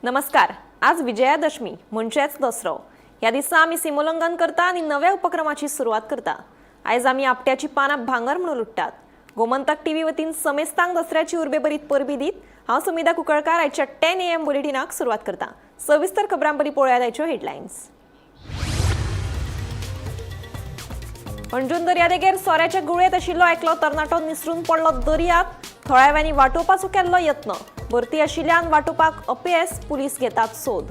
नमस्कार. आज विजयादशमी म्हणजेच दसरो. ह्या दिसा आमी सीमोल्लंघन करता आनी नव्या उपक्रमाची सुरवात करता. आयज आमी आपट्याची पानां भांगर म्हणून लुट्टात. गोमंतक टीव्ही वतीन समेस्तांक दसऱ्याची उर्बेभरीत परबी दीत हांव सुमिधा कुंकळकार आयच्या 10 AM बुलेटिनाक सुरवात करता. सविस्तर खबरां पळोवया आयच्यो हेडलायन्स. पणजून दर्यादेगेर सोऱ्याच्या गुळयेत आशिल्लो एकलो तरणाटो निसरून पडलो दर्यात. थळाव्यांनी वाटोवपाचो केल्लो यत्न. भरती आशिल्ल्यान वाटोवपाक अपेस. पुलीस घेतात सोद.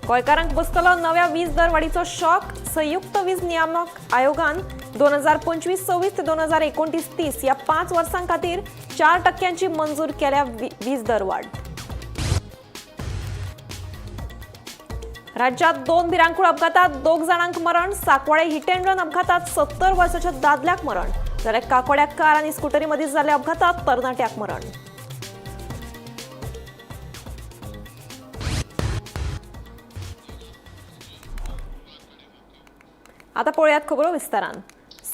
गोंयकारांक बसतलो नव्या वीज दरवाडीचो शॉक. संयुक्त वीज नियामक आयोगान 2025-26 ते 2029-30 ह्या 5 वर्सां खातीर 4 टक्क्यांची मंजूर केल्या वीज दरवाढ. राज्यात दोन भिरांकूळ अपघातात दोग जाणांक मरण. साकवाळे हिट अँड रन अपघातात 70 वर्साच्या दादल्याक मरण, जाल्यार काकोड्याक कार आनी स्कुटरी मदीं जाल्ल्या अपघातात तरणाट्याक मरण. आता पळोवयात खबरो विस्तारान.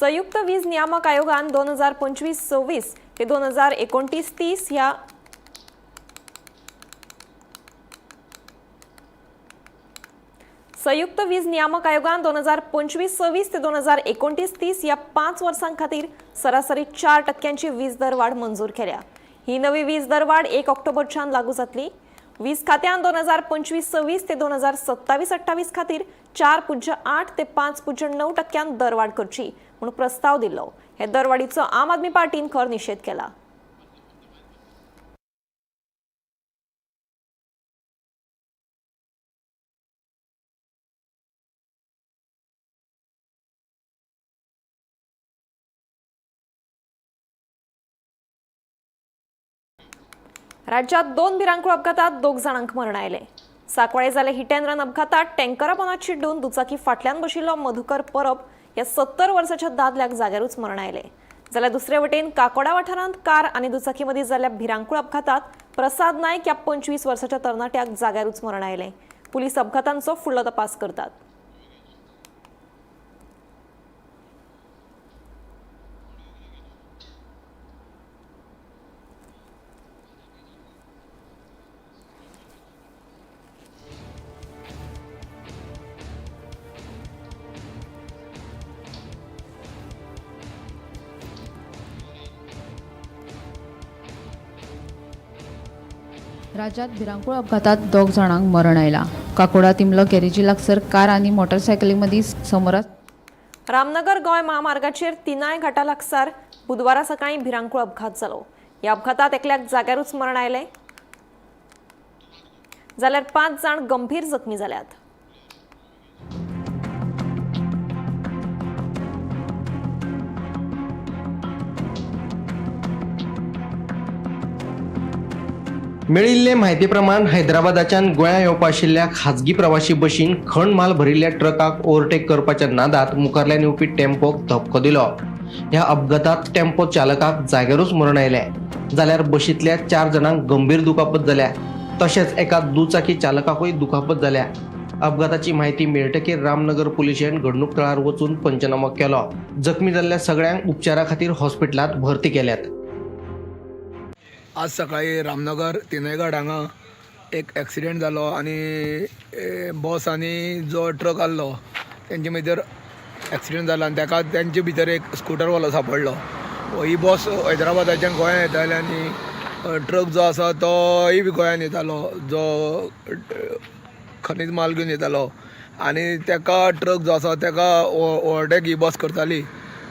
संयुक्त वीज नियामक आयोगान 2025-26 ते 2029-30 ह्या संयुक्त वीज नियामक आयोगान 2025-26 ते 2029-30 ह्या 5 वर्सां खातीर सरासरी 4 टक्क्यांची वीज दरवाढ मंजूर केल्या. ही नवी वीज दरवाढ 1 ऑक्टोबरच्यान लागू जातली. वीज खात्यान 2025-26 ते 2027-28 खातीर 4.8 ते 5.9 टक्क्यान दरवाढ करची म्हूण प्रस्ताव दिल्लो. हे दरवाडीचो आम आदमी पार्टीन खर निशेध केला. राज्यात दोन भिरांकूळ अपघातात दोग जाणांक मरण आयलें. साकवाळे जाले हिट अँड रन अपघातात टँकरा पोंदा चिड्डून दुचाकी फाटल्यान बशिल्लो मधुकर परब ह्या 70 वर्साच्या दादल्याक जाग्यारूच मरण आयलें, जाल्यार दुसरे वटेन काकोडा वाठारांत कार आनी दुचाकी मदीं जाल्ल्या भिरांकूळ अपघातात प्रसाद नायक ह्या 25 वर्साच्या तरणाट्याक जाग्यारूच मरण आयलें. पुलीस अपघातांचो फुडलो तपास करतात. राज्यात भिरांकूळ अपघातात दोग जाणांक मरण आयलां. काकोडा तिमलो गॅरेजी लागसर कार आनी मोटरसायकली मदीं समोरात रामनगर गोंय महामार्गाचेर तिनाय घाटा लागसार बुधवारा सकाळीं भिरांकूळ अपघात जालो. ह्या अपघातात एकल्याक जाग्यारूच मरण आयलें, जाल्यार पांच जाण गंभीर जखमी जाल्यात. मेळिल्ले म्हायती प्रमाण हैदराबादाच्यान गोंया येवपा आशिल्ल्या खाजगी प्रवाशी बशीन खण माल भरिल्ल्या ट्रकाक ओव्हरटेक करपाच्या नादात मुखारल्यान येवपी टेम्पोक धपको दिलो. ह्या अपघातात टेम्पो चालकाक जाग्यारूच मरण आयलें, जाल्यार बशींतल्या चार जाणांक गंभीर दुखापत जाल्या. तशेंच एका दुचाकी चालकाकूय दुखापत जाल्या. अपघाताची म्हायती मेळटकीर रामनगर पुलिशेन घडणूक थळार वचून पंचनामो केलो. जखमी जाल्ल्या सगळ्यांक उपचारा खातीर हॉस्पिटलांत भरती केल्यात. आज सकाळी रामनगर तिनयघाट हांगा एक एक्सिडेंट जालो आनी बस आनी जो ट्रक आहलो तेंचे भितर एक्सिडेंट जालो आनी ताका तेंचे भितर एक स्कुटरवालो सांपडलो. ही बस हैदराबादाच्यान गोंयांत येताली आनी ट्रक जो आसा तोय बी गोंयांत येतालो, जो खनीज माल घेवन येतालो आनी ताका ट्रक जो आसा ताका ओवरटेक ही बस करताली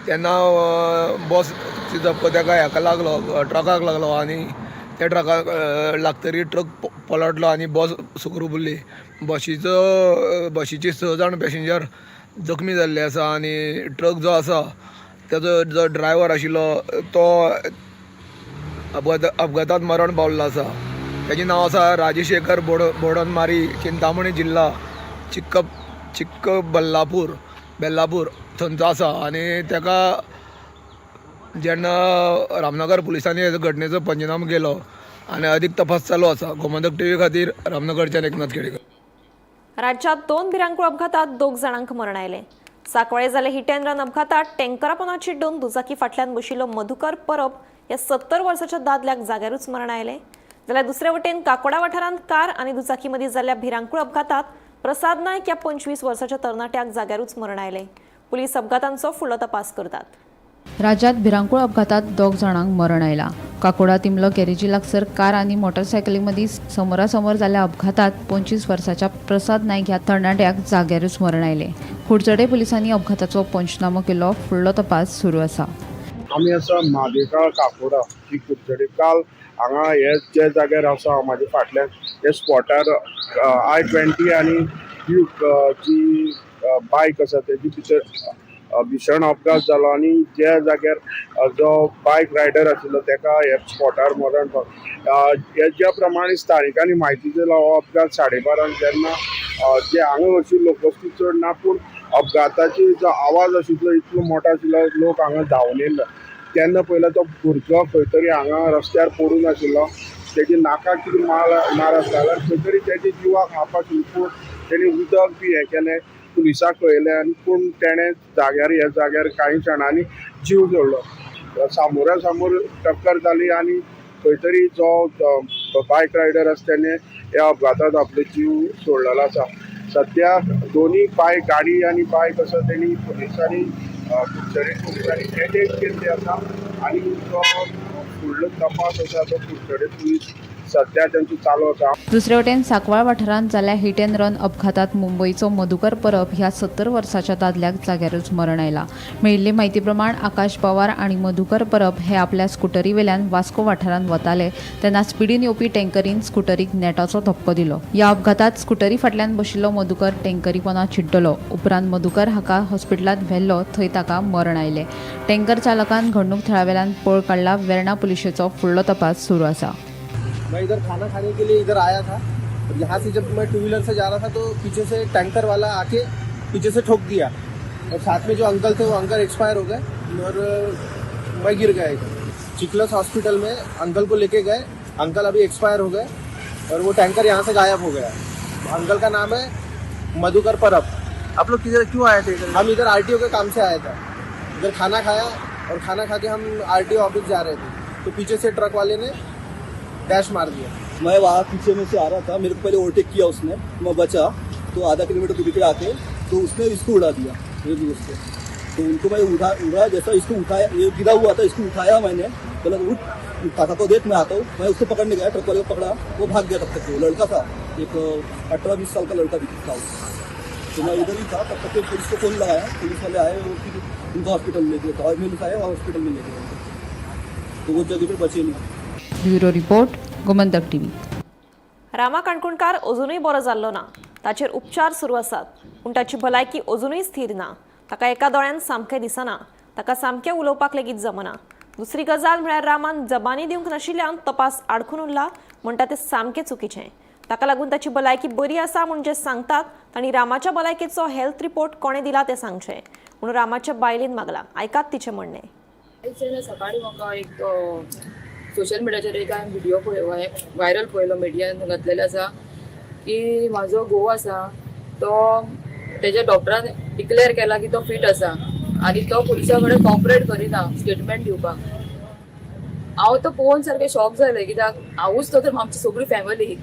तेन्ना बस धपको ताका हेका लागलो, ट्रकाक लागलो आनी त्या ट्रकाक लागतरी ट्रक पलटलो आनी बस सुखरूप उरली. बशीचे स जाण पॅसेंजर जखमी जाल्ले आसा आनी ट्रक जो आसा तेजो जो ड्रायवर आशिल्लो तो अपघातात मरण पावल्लो आसा. तेजें नांव आसा राजशेखर बोडनमारी, चिंतामणी, जिल्हा चिक्क बल्लापूर, बेल्लापूर थंयचो आसा. आनी ताका जेन्ना रामनगर पुलिसांनी हे घटनेचो पंचनामो केलो आनी अदीक तपास चालू आसा. गोमंतक टीव्ही खातीर रामनगरच्यान एकनाथ खेडेकर. राज्यात दोन भिरांकूळ अपघातात दोग जाणांक मरण आयलें. साकवाळे जाले हिट अँड रन अपघातात टँकरा पोंदा चिड्डून दुचाकी फाटल्यान बशिल्लो मधुकर परब ह्या 70 वर्साच्या दादल्याक जाग्यारूच मरण आयलें. जाल्यार दुसरे वटेन काकोडा वाठारांत कार आनी दुचाकी मदीं जाल्ल्या भिरांकूळ अपघातात प्रसाद नायक ह्या 25 वर्साच्या तरणाट्याक जाग्यारूच मरण आयलें. पुलीस अपघातांचो फुडलो तपास करतात. राज्यात भिरांकूळ अपघातात दोग जाणांक मरण आयलां. काकोडा तिमलो गॅरेजी लागसर कार आनी मोटरसायकली मदीं समोरासमोर जाल्ल्या अपघातात 25 वर्साच्या प्रसाद नायक ह्या तरणाट्याक जाग्यारूच मरण आयलें. कुडचडे पुलिसांनी अपघाताचो पंचनामो केलो. फुडलो तपास सुरू आसा. आमी आसा म्हादेकाळ काकोडा ही कुडचडे. काल हांगा हे जे जाग्यार आसा हांव म्हाजे फाटल्यान हे स्पॉटार i20 आनी ड्यूक जी बायक आसा तेजी भितर भीशण अपघात जालो आनी ज्या जाग्यार जो बायक रायडर आशिल्लो तेका हे स्पॉटार मरण पावलें. ज्या प्रमाणे स्थानिकांनी म्हायती दिला, हो अपघात 12:30 जेन्ना जे हांगा अशी लोकवस्ती चड ना, पूण अपघाताची जो आवाज आशिल्लो इतलो मोठो आशिल्लो, लोक हांगा धांवून येयल्लो तेन्ना पयलो तो भुरगो खंय तरी हांगा रस्त्यार पडून आशिल्लो. तेजे नाकाक कितें मार मार आसता जाल्यार खंय तरी तेजे जिवाक हाप आशिल्ली, पूण तेणी उदक बी हें केलें, पुलिसाक कळयलें आनी पूण तेणें जाग्यार ह्या जाग्यार कांय क्षणांनी जीव सोडलो. सामोरा सामोर टक्कर जाली आनी खंय तरी जो बायक रायडर आसा तेणें ह्या अपघातांत आपलो जीव सोडलेलो आसा. सद्या दोनी बायक, गाडी आनी बायक आसा, तेणी पुलिसांनी, कुडचडे पुलिसांनी एटेक केल्ली आसा आनी जो फुडलो तपास आसा तो कुडचडे पुलीस सद्या तेंचो चालू आसा. दुसरे वटेन सांकवाळ वाठारांत जाल्ल्या हिट अँड रन अपघातात मुंबयचो मधुकर परब ह्या 70 वर्साच्या दादल्याक जाग्यारूच मरण आयलां. मेळिल्ले म्हायती प्रमाण आकाश पवार आनी मधुकर परब हे आपल्या स्कुटरीवेल्यान वास्को वाठारांत वताले तेन्ना स्पिडीन येवपी टँकरीन स्कुटरीक नेटाचो धपको दिलो. ह्या अपघातात स्कुटरी फाटल्यान बशिल्लो मधुकर टँकरी पोंदा चिड्डलो. उपरांत मधुकर हाका हॉस्पिटलांत व्हेल्लो, थंय ताका मरण आयलें. टँकर चालकान घडणूक थळावेल्यान पळ काडला. वेर्णा पुलिशेचो फुडलो तपास सुरू आसा. मैं इधर खाना खाने के लिए इधर आया था और यहाँ से जब मैं टू व्हीलर से जा रहा था तो पीछे से टैंकर वाला आके पीछे से ठोक दिया और साथ में जो अंकल थे वो अंकल एक्सपायर हो गए और मैं गिर गया इधर. चिकलस हॉस्पिटल में अंकल को लेके गए. अंकल अभी एक्सपायर हो गए और वो टैंकर यहाँ से गायब हो गया. अंकल का नाम है मधुकर परब. आप लोग किधर क्यों आए थे इधर? हम इधर आरटीओ के काम से आया था. इधर खाना खाया और खाना खा के हम आरटीओ ऑफिस जा रहे थे तो पीछे से ट्रक वाले ने डैश मार दिया. मैं वहाँ पीछे में से आ रहा था. मेरे को पहले ओवरटेक किया उसने, मैं बचा तो आधा किलोमीटर दूरी पे आके तो उसने इसको उड़ा दिया, मेरे दोस्त को. तो उनको मैं उठा उड़ा, जैसा इसको उठाया, ये गिरा हुआ था, इसको उठाया मैंने, बोला उठ, काका को देख, मैं आता हूँ. मैं उसको पकड़ने गया, ट्रक वाले को पकड़ा, वो भाग गया. तब तक वो लड़का था, एक 18-20 साल का लड़का भी था वो. तो मैं इधर ही था तब तक, फिर पुलिस को फोन लगाया. पुलिस वाले आए, वो फिर उनको हॉस्पिटल ले गए. एम्बुलेंस आए और हॉस्पिटल में ले गए उनको. तो वो जगह पे बचे नहीं. Bureau report, Gomantak TV. Rama Kankonkar अजुनूय बरो जाल्लो ना. ताचेर उपचार सुरू आसात, पूण ताची भलायकी अजुनूय स्थीर ना. ताका एका दोळ्यान सामकें दिसना. ताका सामकें उलोवपाक लेगीत जमना. दुसरी गजाल म्हळ्यार रामान जबानी दिवंक नाशिल्ल्यान तपास आडखून उरला म्हणटा तें सामकें चुकीचें. ताका लागून ताची भलायकी बरी आसा म्हूण जे सांगतात तांणी रामाच्या भलायकेचो हेल्थ रिपोर्ट कोणें दिला तें सांगचें म्हणून रामाच्या बायलेन मागलां. आयकात तिचें म्हणणें. आयज जेन्ना सकाळी म्हाका एक सोशल मिडियाचेर एक हांवें व्हिडियो पळय व्हायरल पळयलो, मिडियान घातलेलो आसा की म्हाजो घोव आसा तो तेज्या डॉक्टरान डिक्लेअर केला की तो फिट आसा आनी तो पुलिसा कडेन कॉपरेट करिना स्टेटमेंट दिवपाक. हांव तो पळोवन सारकें शॉक जालें, कित्याक हांवूच तो तर आमची सगळी फॅमिली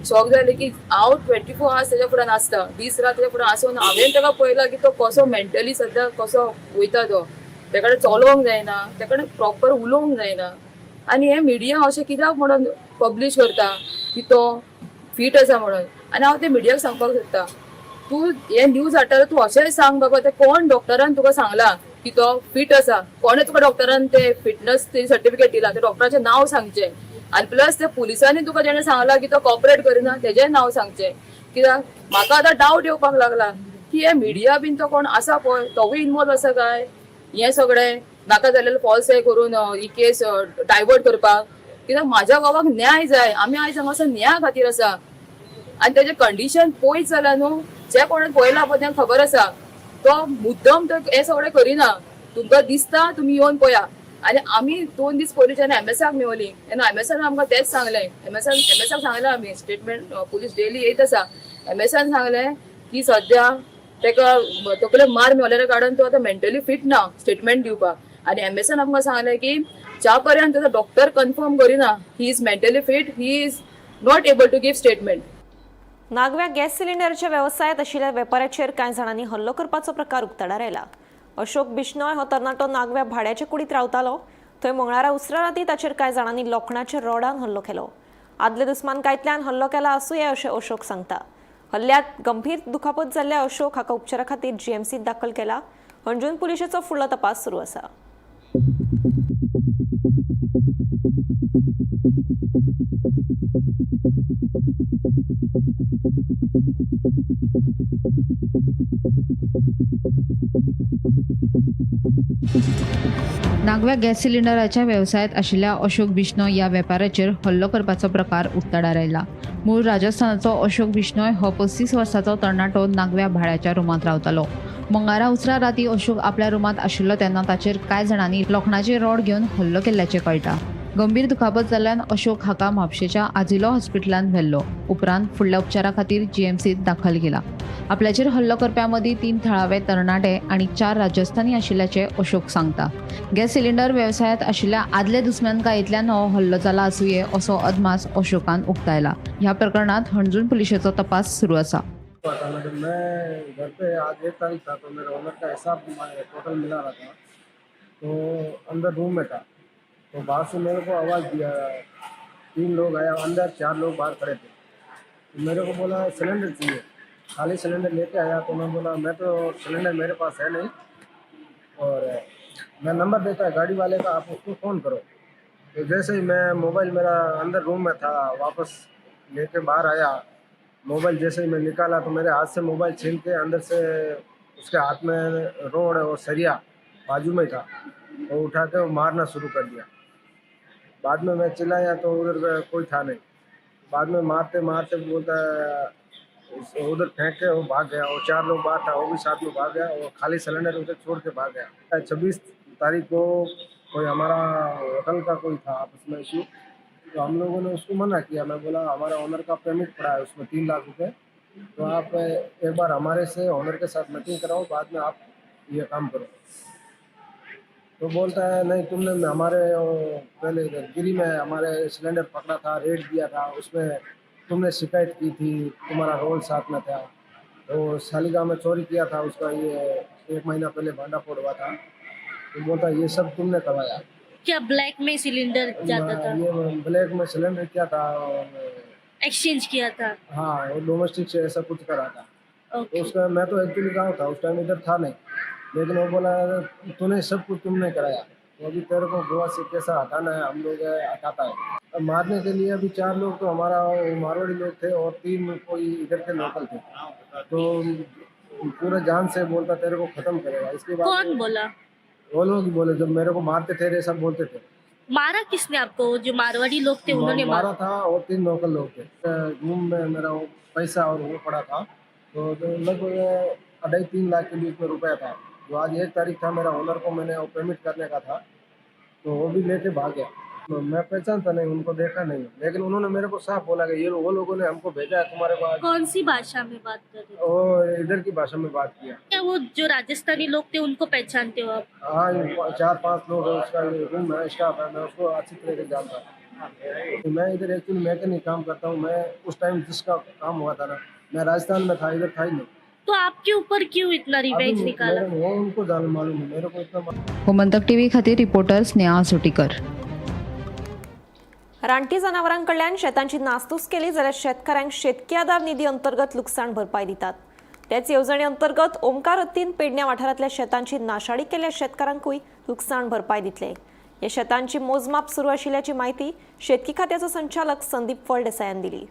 शॉक जाली की हांव 24 आवर्स तेज्या फुड्यान आसता, दीस रात तेज्या फुड्यान आसून हांवें ताका पळयलां की तो कसो मेंटली सद्या कसो वयता. तो तेका कडेन चलोवंक जायना, तेका कडेन प्रॉपर उलोवंक जायना. आनी हे मिडिया अशें कित्याक म्हणून पब्लीश करता की तो फीट आसा म्हणून? आनी हांव ते मिडियाक सांगपाक सोदता, तूं हे न्यूज हाडटा, तूं अशेंय सांग बाबा ते कोण डॉक्टरान तुका सांगलां की तो फिट आसा, कोणें तुका डॉक्टरान ते फिटनस ते सर्टिफिकेट दिला, ते डॉक्टराचें नांव सांगचें. आनी प्लस त्या पुलिसांनी तुका जेणें सांगलां की तो कॉपरेट करिना तेजेंय नांव सांगचें. कित्याक म्हाका आतां डावट येवपाक लागला की हे मिडिया बीन तो कोण आसा पळय तोवूय इनवॉल्व आसा काय हें सगळें नाका जाल्लें फॉल्स हें करून ही केस डायवर्ट करपाक. कित्याक म्हाज्या घोवाक न्याय जाय. आमी आयज हांगासर न्याया खातीर आसा. आनी तेजें कंडिशन पळयत जाल्यार न्हू, जे कोणें पळयलां पळय तांकां खबर आसा, तो मुद्दम तो हें सगळें करिना. तुमकां दिसता, तुमी येवन पळया. आनी आमी 2 दीस पयलीं जेन्ना एमएसाक मेवली तेन्ना एमएसान आमकां तेंच सांगलें. एमएसान एमएसाक सांगलें आमी स्टेटमेंट, पुलीस डेली येयत आसा. एमएसान सांगलें की सद्या ताका तकलेक मार मेवलेल्या कारणान तो आतां मेंटली फिट ना स्टेटमेंट दिवपाक. आनी एमएसान आमकां सांगलें की ज्या पर्यंत ताजो डॉक्टर कन्फर्म करिना he is mentally fit, he is not able to give statement. नागव्या gas सिलिंडरच्या वेवसायात आशिल्ल्या वेपाऱ्याचेर कांय जाणांनी हल्लो करपाचो प्रकार उक्ताडार आयला. अशोक बिश्नोय हो तरणाटो नागव्या भाड्याचे कुडींत रावतालो. थंय मंगळारा उसरां राती ताचेर कांय जाणांनी लोखणाच्या रोडान हल्लो केलो. आदले दुस्मानकायतल्यान हल्लो केला आसूये अशें अशोक सांगता. हल्ल्यात गंभीर दुखापत जाल्ल्या अशोक हाका उपचारा खातीर जीएमसीत दाखल केला. हणजूण पुलिशेचो फुडलो तपास सुरू आसा. नागव्या गॅस सिलिंडराच्या वेवसायांत आशिल्ल्या अशोक बिश्नोय ह्या वेपाऱ्याचेर हल्लो करपाचो प्रकार उक्ताडार आयला. मूळ राजस्थानाचो अशोक बिश्नोय हो 35 वर्सांचो तरणाटो नागव्या भाड्याच्या रुमांत रावतालो. मंगळारा उसरां राती अशोक आपल्या रुमांत आशिल्लो तेन्ना ताचेर कांय जाणांनी लोखणाचे रॉड घेवन हल्लो केल्ल्याचें कळटा. गंभीर दुखापत जाल्ल्यान अशोक हाका म्हापशेच्या आजिलो हॉस्पिटलांत व्हेल्लो. उपरांत फुडल्या उपचारा खातीर जीएमसीत दाखल केला. आपल्याचेर हल्लो करप्यां मदीं 3 थळावे तरणाटे आनी 4 राजस्थानी आशिल्ल्याचें अशोक सांगता. गॅस सिलिंडर वेवसायांत आशिल्ल्या आदले दुस्मानकायेंतल्यान हो हल्लो जाला आसुये असो अदमास अशोकान उक्तायला. ह्या प्रकरणांत हणजूण पुलिशेचो तपास सुरू आसा. मैं घर पे आज 1 तारीख था तो मेरे ओनर का हिसाब टोटल मिला रहा था, तो अंदर रूम में था, तो बाहर से मेरे को आवाज़ दिया. 3 लोग आया अंदर, 4 लोग बाहर खड़े थे. तो मेरे को बोला सिलेंडर चाहिए, खाली सिलेंडर लेके आया. तो मैं बोला मैं तो सिलेंडर मेरे पास है नहीं, और मैं नंबर देता है गाड़ी वाले का, आप उसको फ़ोन करो. तो जैसे ही मैं मोबाइल मेरा अंदर रूम में था, वापस लेके बाहर आया, मोबाइल जैसे ही मैं निकाला तो मेरे हाथ से मोबाइल छीन के अंदर से उसके हाथ में रोड और सरिया बाजू में था, वो उठा के वो मारना शुरू कर दिया. बाद में मैं चिल्लाया तो उधर कोई था नहीं. बाद में मारते मारते बोलता है उधर फेंक के वो भाग गया, और 4 लोग बाहर था वो भी साथ में भाग गया, और खाली सिलेंडर उधर छोड़ के भाग गया. 26 तारीख को कोई हमारा होटल का कोई था आपस में इशू, तो हम लोगों ने उसको मना किया. मैं बोला हमारा ओनर का पेमेंट पड़ा है उसमें 3 लाख रुपए, तो आप एक बार हमारे से ओनर के साथ मीटिंग कराओ, बाद में आप ये काम करो. तो बोलता है नहीं तुमने हमारे पहले गिरी में हमारे सिलेंडर पकड़ा था, रेट दिया था, उसमें तुमने शिकायत की थी, तुम्हारा रोल साथ में था, तो सालिगा में चोरी किया था उसका, ये 1 महीना पहले भांडाफोड़ हुआ था. तो बोलता ये सब तुमने करवाया. क्या ब्लैक में सिलेंडर जाता था? ये ब्लैक में सिलेंडर क्या था, एक्सचेंज किया था. हाँ, वो डोमेस्टिक से ऐसा कुछ करा था. ओके. तो उसका मैं तो एक्चुअली गाँव था उस टाइम, इधर था नहीं, लेकिन वो बोला तूने सब कुछ तुमने कराया, तो अभी तेरे को गोवा से कैसा हटाना है हम लोग हटाता है. अब मारने के लिए अभी 4 लोग तो हमारा मारवाड़ी लोग थे और 3 कोई इधर के लोकल थे, तो पूरा जान से बोलता तेरे को खत्म करेगा. इसके बाद कौन बोला? वो लोग बोले जब मेरे को मारते थे रे सब बोलते थे. मारा किसने आपको? जो मारवाड़ी लोग थे उन्होंने मारा था और 3 लोकल लोग थे. रूम में मेरा वो पैसा और वो पड़ा था, तो लगभग 2.5-3 लाख के बीच में रुपया था. जो आज 1 तारीख था, मेरा ओनर को मैंने वो पेमेंट करने का था, तो वो भी लेके भाग गया. तो मैं पहचानता नहीं उनको, देखा नहीं, लेकिन उन्होंने मेरे को साफ बोला कि ये वो लोगों ने हमको भेजा है तुम्हारे पास. कौन सी भाषा में बात कर रहे हो? वो इधर की भाषा में बात किया. क्या वो जो राजस्थानी लोग थे उनको पहचानते हो आप? हाँ, 4-5 लोग हैं, उसका रूम है, स्टाफ है, मैं उसको अच्छी तरह से जानता हूँ. तो मैं इधर एक्चुअली मैकेनिक काम करता हूँ. मैं उस टाइम जिसका काम हुआ था ना, मैं राजस्थान में था, इधर था ही नहीं. तो आपके ऊपर क्यों इतना रिवेंज निकाला? वो उनको जान मालूम है, मेरे को इतना. गोमंतक टीव्ही खातीर रिपोर्टर स्नेहा सुटीकर. रानटी जनावरांकडल्यान शेतांची नासधूस केली जाल्यार शेतकारांक शेतकी आदार निधी अंतर्गत लुकसाण भरपाय दितात. त्याच येवजणे अंतर्गत ओमकार हत्तीन पेडण्या वाठारांतल्या शेतांची नाशाडी केल्ल्या शेतकारांकूय लुकसाण भरपाय दितले. ह्या शेतांची मोजमाप सुरू आशिल्ल्याची म्हायती शेतकी खात्याचो संचालक संदीप फळदेसायान दिली.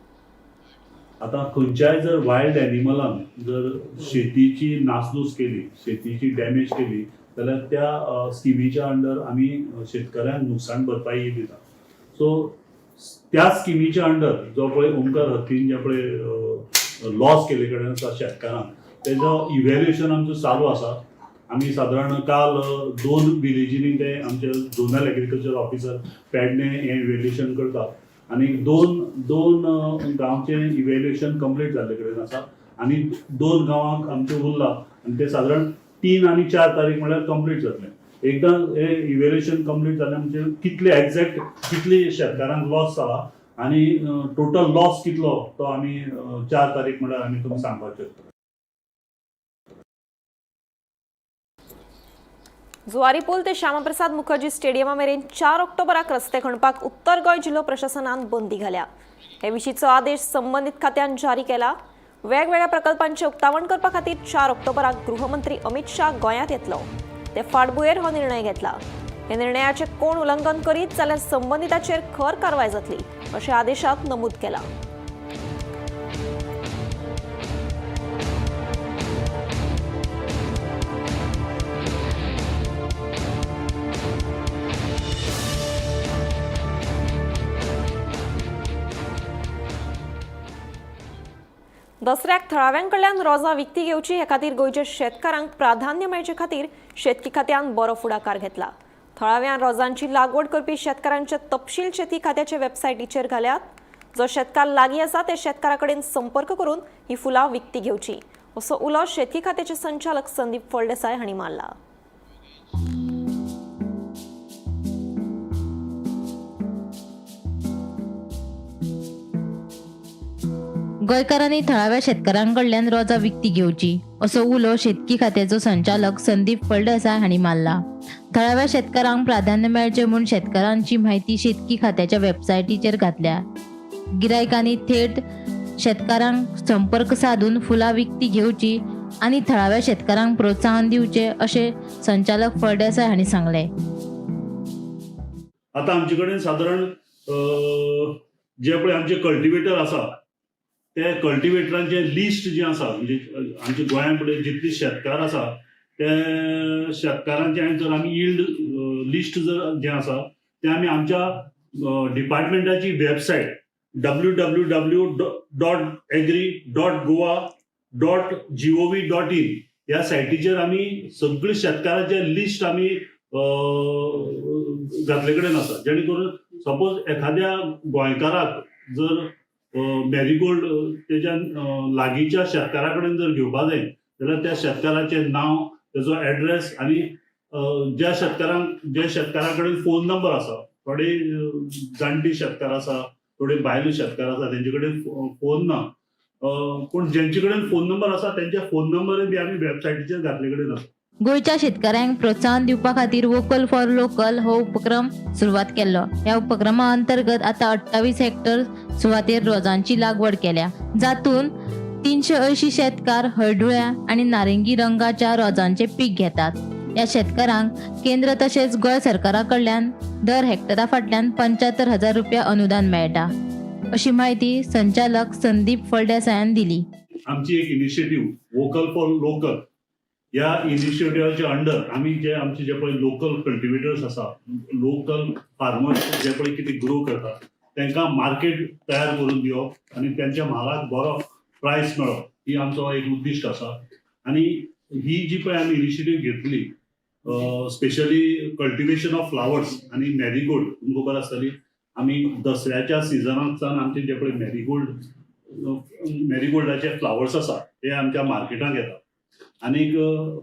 आता खंयच्याय जर वायल्ड एनिमलान जर शेतीची नासधूस केली, शेतीची डॅमेज केली जाल्यार त्या स्किमीच्या अंडर आमी शेतकऱ्यांक नुकसान भरपाई दिता. सो त्या स्किमीच्या अंडर जो पळय ओमकार हत्तीन जे पळय लॉस केल्ले कडेन आसा शेतकारांक, तेजो इव्हॅल्युएशन आमचो चालू आसा. आमी सादारण काल 2 विलेजींनी ते आमचे झोनल एग्रीकल्चर ऑफिसर पेडणे हें इव्हॅल्युएशन करता आनी दोन गांवचें इव्हॅल्युएशन कंप्लीट जाल्ले कडेन आसा आनी 2 गांवांक आमचें उरलां आनी ते सादारण 3 आनी 4 तारीख म्हळ्यार कंप्लीट जातलें. एकदां हे इव्हेल्युएशन कंप्लीट जालें म्हणजे कितले एग्जॅक्ट कितले शेतकारांक लॉस जाला आनी टोटल लॉस कितलो तो आमी 4 तारीख म्हणल्यार आमी तुमकां सांगपाक शकता. जुवारी पूल ते श्यामाप्रसाद मुखर्जी स्टेडियमा मेरेन 4 ऑक्टोबराक रस्ते खणपाक उत्तर गोंय जिल्हो प्रशासनान बंदी घाल्या. हे विशींचो आदेश संबंदीत खात्यान जारी केला. वेगवेगळ्या प्रकल्पांचे उक्तावण करपा खातीर 4 ऑक्टोबराक गृहमंत्री अमित शाह गोंयांत येतलो. ते फाटभुंयेर हो निर्णय घेतला. हे निर्णयाचे कोण उल्लंघन करीत जाल्यार संबंदिताचेर खर कारवाय जातली अशें आदेशांत नमूद केलां. दसऱ्याक थळाव्यां कडल्यान रोजां विकती घेवची हे खातीर गोंयच्या शेतकारांक प्राधान्य मेळचे खातीर शेतकी खात्यान बरो फुडाकार घेतला. थळाव्यां रोजांची लागवड करपी शेतकारांचे तपशील शेती खात्याचे वेबसायटीचेर घाल्यात. जो शेतकार लागीं आसा त्या शेतकारा कडेन संपर्क करून ही फुलां विकती घेवची असो उलो शेतकी खात्याचे संचालक संदीप फळदेसाय हांणी मारला. गोंयकारांनी थळाव्या शेतकारांकडल्यान रोजां विकती घेवची असो उलो शेतकी खात्याचो संचालक संदीप फळदेसाय हांणी मारला. थळाव्या शेतकारांक प्राधान्य मेळचें म्हूण शेतकारांची म्हायती शेतकी खात्याच्या वेबसायटीचेर घातल्या. गिरायकांनी थेट शेतकारांक संपर्क साधून फुलां विकती घेवची आनी थळाव्या शेतकारांक प्रोत्साहन दिवचें अशें संचालक फळदेसाय हांणी सांगलें. आतां आमचे कडेन सादारण जे पळय आमचे कल्टिवेटर आसा ते कल्टिवेटरांचे लिस्ट जें आसा म्हणजे आमच्या गोंयांत पळय जितले शेतकार आसा ते शेतकारांचें जर आमी यिल्ड लिस्ट जर जें आसा तें आमी आमच्या डिपार्टमेंटाची वेबसायट www.agri.goa.gov.in ह्या सायटीचेर आमी सगळे शेतकारांचे लिस्ट आमी घातले कडेन आसा, जेणे करून सपोज एखाद्या गोंयकाराक जर मॅरीगोल्ड तेज्या लागींच्या शेतकारा कडेन जर घेवपा जाय जाल्यार त्या शेतकाराचें नांव, तेजो एड्रेस आनी ज्या शेतकारा कडेन फोन नंबर आसा, थोडे जाणटी शेतकार आसा, थोडे बायलो शेतकार आसा तेंचे कडेन फोन ना, पूण जेंचे कडेन फोन नंबर आसा तेंचे फोन नंबरय बी आमी वेबसायटीचेर घातले कडेन आसा. गोंयच्या शेतकारांक प्रोत्साहन दिवपा खातीर वोकल फॉर लोकल हो उपक्रम सुरवात केल्लो. ह्या उपक्रमा अंतर्गत आतां 28 हेक्टर सुवातेर रोजांची लागवड केल्या, जातून 380 शेतकार हळडुळ्या आनी नारंगी रंगाच्या रोजांचे पीक घेतात. ह्या शेतकारांक केंद्र तशेंच गोंय सरकारा कडल्यान दर हेक्टरा फाटल्यान 75,000 रुपया अनुदान मेळटा अशी म्हायती संचालक संदीप फळदेसायान दिली. आमची एक इनिशिएटीव वोकल फॉर लोकल ह्या इनिशिएटिवाच्या अंडर आमी जे आमचे जे पळय लोकल कल्टिवेटर्स आसा, लोकल फार्मर्स जे पळय कितें ग्रो करता तांकां मार्केट तयार करून दिवप आनी तेंच्या म्हालाक बरो प्रायस मेळप ही आमचो एक उद्दिश्ट आसा. आनी ही जी पळय आमी इनिशिएटीव घेतली स्पेशली कल्टिवेशन ऑफ फ्लावर्स आनी मॅरीगोल्ड, तुमकां खबर आसतली आमी दसऱ्याच्या सिजनाक सावन आमचे जे पळय मॅरीगोल्डाचे फ्लावर्स आसा ते आमच्या मार्केटाक येता. आनीक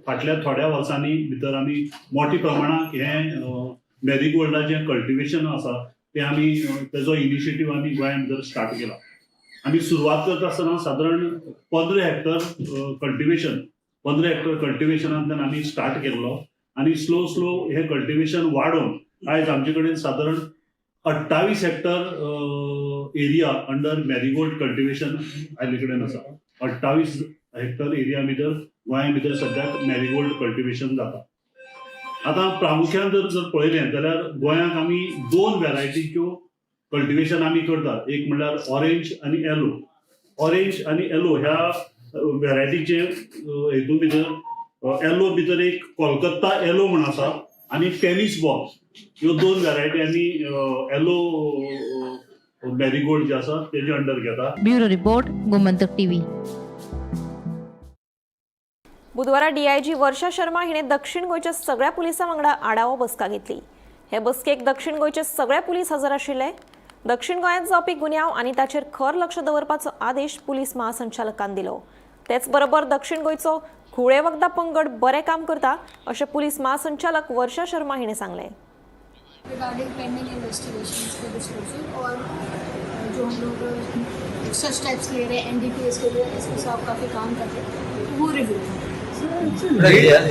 फाटल्या थोड्या वर्सांनी भितर आमी मोठ्या प्रमाणात हें मॅरीगोल्डाचें कल्टिवेशन आसा तें आमी तेजो इनिशिएटीव आमी गोंयांत भितर स्टार्ट केला. आमी सुरवात करता आसतना सादारण 15 हेक्टर कल्टिवेशन, 15 हेक्टर कल्टिवेशनांतल्यान आमी स्टार्ट केल्लो आनी स्लो स्लो हें कल्टिवेशन वाडोवन आयज आमचे कडेन सादारण 28 hectare area under marigold cultivation आयले कडेन आसा. 28 हेक्टर एरिया भितर गोंया भितर सद्याक मॅरीगोल्ड कल्टिवेशन जाता. आतां प्रामुख्यान जर पळयलें जाल्यार गोंयांत आमी 2 वेरायटीच्यो कल्टिवेशन आमी करतात. एक म्हणल्यार ऑरेंज आनी येलो. ऑरेंज आनी येलो ह्या वेरायटीचे हेतून भितर येलो भितर एक कोलकत्ता येलो म्हण आसा आनी टेनीस बॉल, ह्यो 2 वेरायटी आमी येलो मॅरीगोल्ड जे आसा तेजे अंडर घेता. Bureau report, Gomantak TV. बुधवारा डीआयजी वर्षा शर्मा हिणे दक्षिण गोंयच्या सगळ्या पुलिसां वांगडा आढावो बसका घेतली. हे बसकेक दक्षिण गोंयचे सगळे पुलीस हजर आशिल्ले. दक्षिण गोंयांत जावपी गुन्यांव आनी ताचेर खर लक्ष दवरपाचो आदेश पुलीस महासंचालकान दिलो. तेच बरोबर दक्षिण गोंयचो घुंवळे वखदां पंगड बरें काम करता अशें पुलीस महासंचालक वर्षा शर्मा हिणें सांगलें. रिगार्डिंग पेंडिंग इन्वेस्टिगेशंस के डिस्क्लोजर और जो हम लोग एक्स्ट्रा स्टेप्स ले रहे हैं एनडीपीएस के लिए, एसपी साहब काफ़ी काम कर रहे हैं, वो रिव्यू.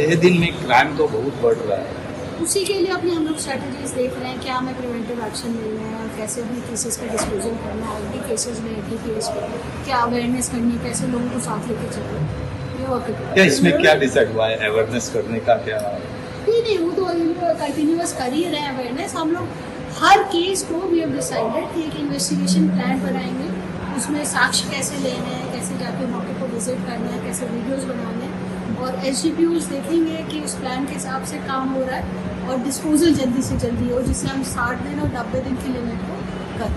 ये दिन में क्राइम तो बहुत बढ़ रहा है. उसी के लिए अपनी हम लोग स्ट्रेटजीज देख रहे हैं, क्या हमें प्रिवेंटिव एक्शन लेना है और कैसे अपने केसेस का डिस्क्लोजर करना है, ऑलरेडी केसेस में एनडीपीएस पे क्या अवेयरनेस करनी है, कैसे लोगों को साथ लेके चलना है, ये वर्क. क्या इसमें क्या डिसाइड हुआ है अवेयरनेस करने का क्या? नहीं नहीं, वो तो कंटिन्यूअस कर ही रहे हैं अवेयरनेस. हम लोग हर केस को, we have decided कि एक इन्वेस्टिगेशन प्लान बनाएंगे, उसमें साक्ष्य कैसे लेने हैं, कैसे जाके मौके पर विजिट करना है, कैसे वीडियोस बनाने हैं और एस देखेंगे कि उस प्लान के हिसाब से काम हो रहा है और डिस्पोजल जल्दी से जल्दी हो, जिससे हम 60 दिन और 90 दिन की लिमिट को कर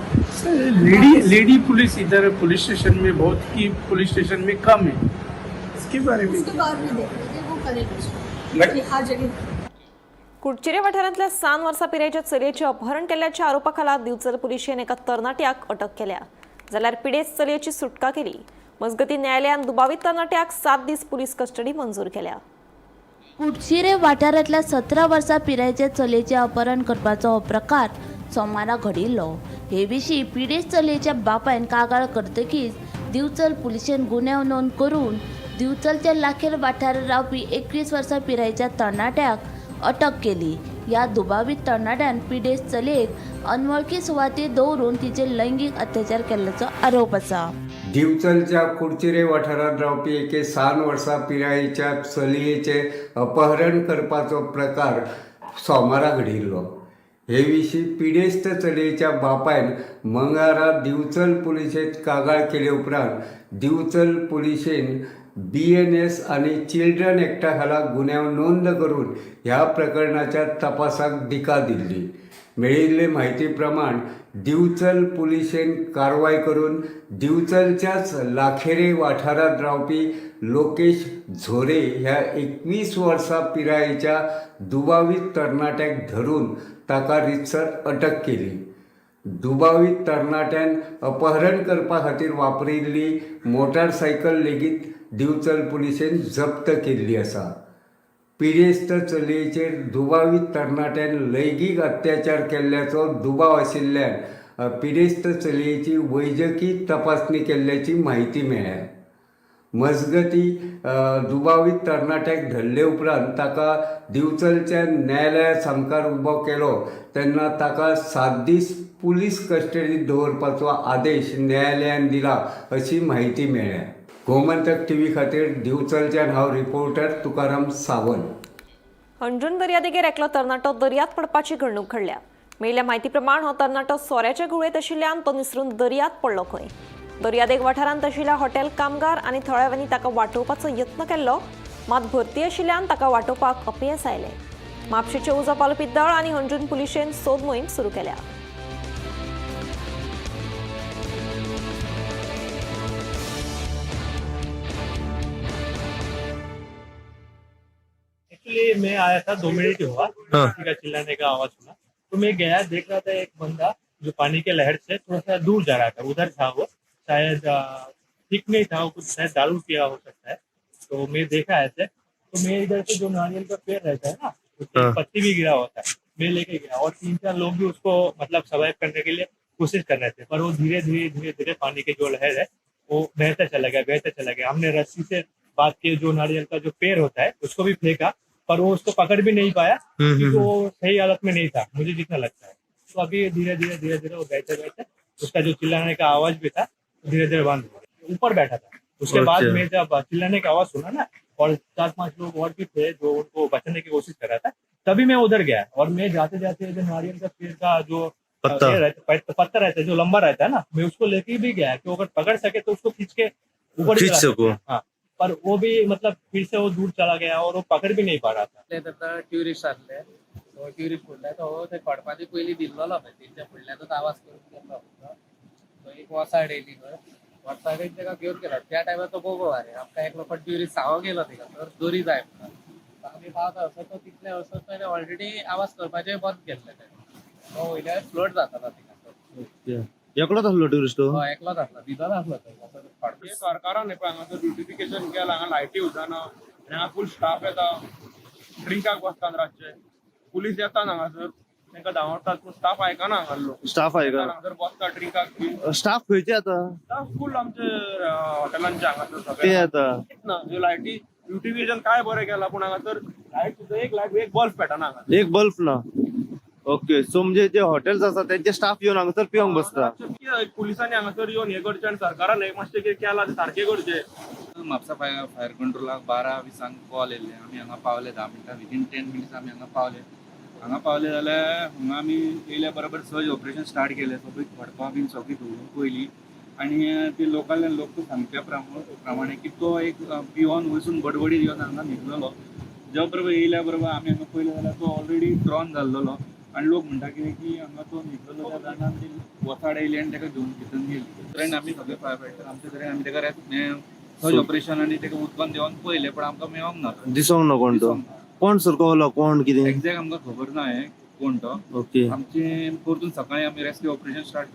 लेडी लेडी पुलिस इधर पुलिस स्टेशन में बहुत की पुलिस स्टेशन में कम है, इसके बारे में? उसके बारे में देख लेंगे, वो करेंगे उसको कि हर जगह. कुडचिरे वाठारांतल्या 7 वर्सां पिरायेच्या चलयेचें अपहरण केल्ल्याच्या आरोपा खाला दिवचल पुलिशेन एका तरणाट्याक अटक केल्या, जाल्यार पिडेस्त चलयेची सुटका केली. मजगतीं, न्यायालयान दुबावीत तरणाट्याक 7 दीस पुलीस कस्टडी मंजूर केल्या. कुडचिरे वाठारांतल्या 17 वर्सां पिरायेच्या चलयेचें अपहरण करपाचो हो प्रकार सोमारा घडिल्लो. हे विशीं पिडेस्त चलयेच्या बापायन कागाळ करतकीच दिवचल पुलिशेन गुन्यांव नोंद करून दिवचलच्या लाखेर वाठारांत रावपी 21 वर्सां पिरायेच्या तरणाट्याक अटक केली. ह्या दुबावीत तरणाट्यान पिडेस्त चलयेक अनवळखी सुवातेर दवरून तिचेर लैंगीक अत्याचार केल्ल्याचो आरोप आसा. दिवचलच्या कुडचिरे वाठारांत रावपी एके 7 वर्सां पिरायेच्या चलयेचें अपहरण करपाचो प्रकार सोमारा घडिल्लो. हे विशीं पिडेस्त चलयेच्या बापायन मंगळारा दिवचल पुलिशेंत कागाळ केले उपरांत दिवचल पुलिशेन बीएनएस आनी चिल्ड्रन एक्टा खाला गुन्यांव नोंद करून ह्या प्रकरणाच्या तपासाक दिका दिल्ली. मेळिल्ले म्हायती प्रमाण दिवचल पुलिशेन कारवाय करून दिवचलच्याच लाखेरे वाठारांत रावपी लोकेश झोरे ह्या 21 वर्सां पिरायेच्या दुबावीत तरणाट्याक धरून ताका रितसर अटक केली. दुबावीत तरणाट्यान अपहरण करपा खातीर वापरिल्ली मोटारसायकल लेगीत दिवचल पुलिशेन जप्त केल्ली आसा. पिडेस्त चलयेचेर दुबावीत तरणाट्यान लैंगीक अत्याचार केल्ल्याचो दुबाव आशिल्ल्यान पिडेस्त चलयेची वैजकी तपासणी केल्ल्याची म्हायती मेळ्ळ्या. मजगती, दुबावीत तरणाट्याक धरले उपरांत ताका दिवचलच्या न्यायालया सामकार उबो केलो तेन्ना ताका 7 दीस पुलीस कस्टडीत दवरपाचो आदेश न्यायालयान दिला अशी म्हायती मेळ्ळ्या. गोमंतक टीव्ही खातीर दिवचलच्यान हांव रिपोर्टर तुकाराम सावंत. हणजूण दर्यादेगेर एकलो तरणाटो दर्यांत पडपाची घडणूक घडल्या. मेळिल्ल्या म्हायती प्रमाण हो तरणाटो सोऱ्याच्या घुंवळेत आशिल्ल्यान तो निसरून दर्यांत पडलो खंय. दर्यादेग वाठारांत आशिल्ल्या हॉटेल कामगार आनी थळाव्यांनी ताका वाटोवपाचो यत्न केल्लो, मात भरती आशिल्ल्यान ताका वाटोवपाक अपयस आयलें. म्हापशेचे उजो पालोवपी दळ आनी हणजूण पुलिशेन सोद मोहीम सुरू केल्या. एक्चुअली मैं आया था, 2 मिनट ही हुआ, किसी का चिल्लाने का आवाज सुना तो मैं गया. देख रहा था एक बंदा जो पानी के लहर से थोड़ा सा दूर जा रहा था. उधर था वो, शायद ठीक नहीं था वो कुछ, शायद दारू पिया हो सकता है. तो मैं देखा ऐसे तो मैं इधर से जो नारियल का पेड़ रहता है ना, उसकी पत्ती भी गिरा हुआ था, मैं लेके गया और तीन चार लोग भी उसको मतलब सर्वाइव करने के लिए कोशिश कर रहे थे, पर वो धीरे धीरे धीरे धीरे पानी के जो लहर है वो बहता चला गया, बहता चला गया. हमने रस्सी से बांध के जो नारियल का जो पेड़ होता है उसको भी फेंका, पर वो उसको पकड़ भी नहीं पाया, क्योंकि वो सही हालत में नहीं था, मुझे जितना लगता है. तो अभी धीरे धीरे धीरे धीरे वो बहते बहते, उसका जो चिल्लाने का आवाज भी था धीरे धीरे बंद हो गया. ऊपर बैठा था. उसके बाद मैं जब चिल्लाने का आवाज सुना ना और चार पांच लोग और भी थे जो उनको बचाने की कोशिश कर रहा था, तभी मैं उधर गया और मैं जाते जाते जो नारियल का पेड़ का जो पत्ता. ये रहता, पत्ता रहता है जो लंबा रहता है ना, मैं उसको लेके भी गया कि अगर पकड़ सके तो उसको खींच के ऊपर खींच चला सको. हाँ, पर वो भी मतलब फिर से वो दूर चला गया और वो पकड़ भी नहीं पा रहा था. तेन्ना ट्युरिस्ट आसले. सो ट्युरिस्ट फुडल्यान तो ते पडपाचे पयलीं दिल्लोलो खंय, तेंच्या फुडल्यानूच आवाज करून गेल्लो. तो एक वसाड येयली खंय, वसाडीन ताका घेवन गेलो. त्या टायमार तो बोबो मारे आमकां. एकलो पण ट्युरिस्ट सावो गेलो थिंगा तर दोरी जाय म्हणून. आमी पावता वसर तो तितले वसर ताणें ऑलरेडी आवाज करपाचें बंद केल्लें. तेणें तो वयल्यान फ्लोट जातालो थिंगासर. एकलोच आसलो ट्युरिस्ट तो? हय, एकलोच आसलो, भितर आसलो थंय. सरकारान हे पळय हांगासर ब्युटिफिकेशन केलां, हांगा लायटी वचना. आनी हांगा फूल स्टाफ येता, ड्रिंकाक बसतात रातचे. पुलीस येतात हांगासर, तांकां धांवडटात, पूण स्टाफ आयकना हांगासरलो. स्टाफ आयकना. हांगासर बसता ड्रिंकाक बी. स्टाफ खंयचे आता? स्टाफ फूल आमचे हॉटेलांचे हांगासर सगळे. ते येता. ना ह्यो लायटी, ब्युटिफिकेशन काय बरें केलां, पूण हांगासर लायट सुद्दां एक लायट, एक बल्ब पेटना हांगा. एक बल्ब ना. ओके, सो म्हणजे जे हॉटेल्स आसा त्यांचे स्टाफ येवन हांगासर पिवंक बसता. पुलिसांनी हांगासर येवन हें करचें आनी सरकारान हें मातशें कितें केलां तें सारकें करचें. म्हापसा फायर कंट्रोलाक 12:20 कॉल येयल्ले. आमी हांगा पावले 10 मिनटां, विदीन 10 मिनट्स आमी हांगा पावले. हांगा पावले जाल्यार हांगा आमी येयल्या बरोबर सर्च ऑपरेशन स्टार्ट केलें. सगळीं खडपां बीन सगळीं धुवून पयलीं आनी ती लोकल लोक सांगच्या प्रमाणे की तो एक पिवन वचून बडबडीत येवन हांगा न्हिदलेलो. ज्या बरोबर येयल्या बरोबर आमी हांगा पयलें जाल्यार तो ऑलरेडी ड्रॉन जाल्लेलो आनी लोक म्हणटा कितें की हांगा तो न्हिदलेलो त्या कारणान ती वसाड येयली आनी ताका घेवन भितर गेली. तरेन आमी सगळे फायर फायटर आमचे तरेन आमी ताका सर्च ऑपरेशन आनी ताका उदकान देंवन पयलें, पण आमकां मेळोंक ना. दिसोंक ना कोण तो? कोण सर कवलो कोण कितें? एक्झॅक्ट आमकां खबर ना हें कोण तो. ओके. आमचे परतून सकाळी आमी rescue operation start.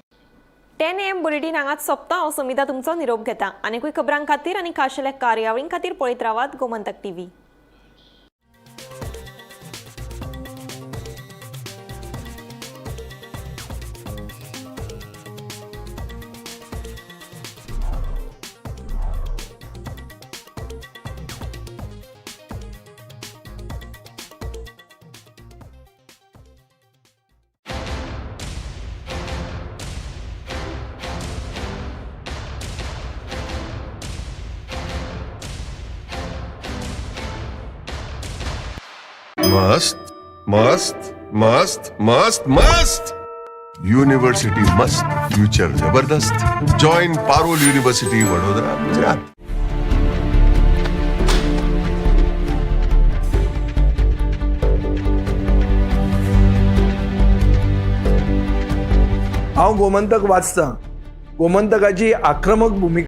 10 AM bulletin हांगाच सोंपता. हांव समिता तुमचो निरोप घेता. आनीकूय खबरां खातीर आनी खाशेल्या कार्यावळीं खातीर पळयत रावात गोमंतक टीव्ही. मस्त मस्त मस्त मस्त मस्त यूनिवर्सिटी मस्त, फ्यूचर जबरदस्त. Join Parul university, Vadodara, Gujarat. हांव गोमंतक वाचतां. गोमंतकाची आक्रमक भुमिका